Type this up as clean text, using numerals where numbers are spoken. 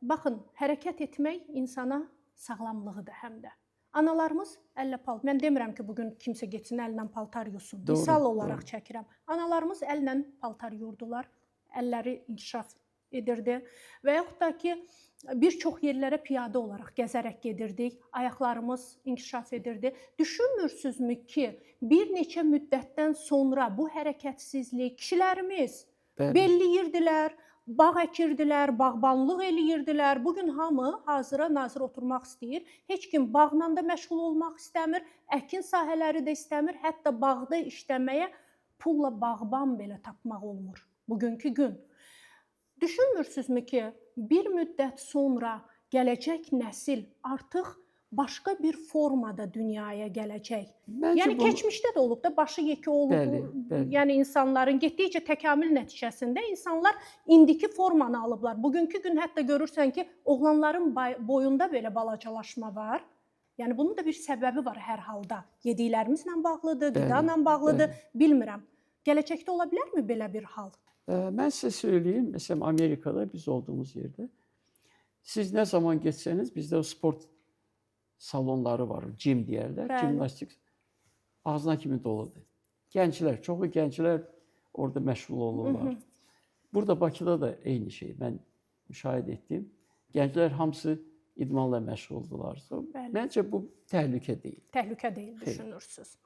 Baxın, hərəkət etmək insana sağlamlığıdır həm də. Analarımız əllə pal. Mən demirəm ki, bu gün kimsə getsin əllə paltar yusun. Misal olaraq çəkirəm. Analarımız əllə paltar yurdular. Əlləri inkişaf edirdi. Və yaxud da ki, bir çox yerlərə piyada olaraq gəzərək gedirdik. Ayaqlarımız inkişaf edirdi. Düşünmürsünüzmü ki, bir neçə müddətdən sonra bu hərəkətsizlik kişilərimiz belləyirdilər, bağ əkirdilər, bağbanlıq eləyirdilər. Bu gün hamı hazıra nazir oturmaq istəyir. Heç kim bağla da məşğul olmaq istəmir, əkin sahələri də istəmir. Hətta bağda işləməyə pulla bağban belə tapmaq olmur bugünkü gün. Düşünmürsünüzmü ki, bir müddət sonra gələcək nəsil artıq başqa bir formada dünyaya gələcək? Məncə Yəni keçmişdə də olub da, başı yekə olub. Bəli, bəli. Yəni insanların getdikcə təkamül nəticəsində insanlar indiki formanı alıblar. Bugünkü gün hətta görürsən ki, oğlanların boyunda belə balacalaşma var. Yəni bunun da bir səbəbi var hər halda. Yediklərimizlə bağlıdır, qida ilə bağlıdır, bilmirəm. Gələcəkdə ola bilərmi belə bir hal? Mən sizə söyleyeyim, mesela Amerika'da biz olduğumuz yerde, siz ne zaman geçseniz bizde o spor salonları var, gym deyərlər, gimnastik ağzına kimi doludur. Gənclər, çoxu gənclər orada məşğul olurlar. Burada Bakıda da eyni şey mən müşahidə etdim. Gənclər hamısı idmanla məşğuldular. Məncə bu təhlükə deyil. Təhlükə deyil düşünürsünüz.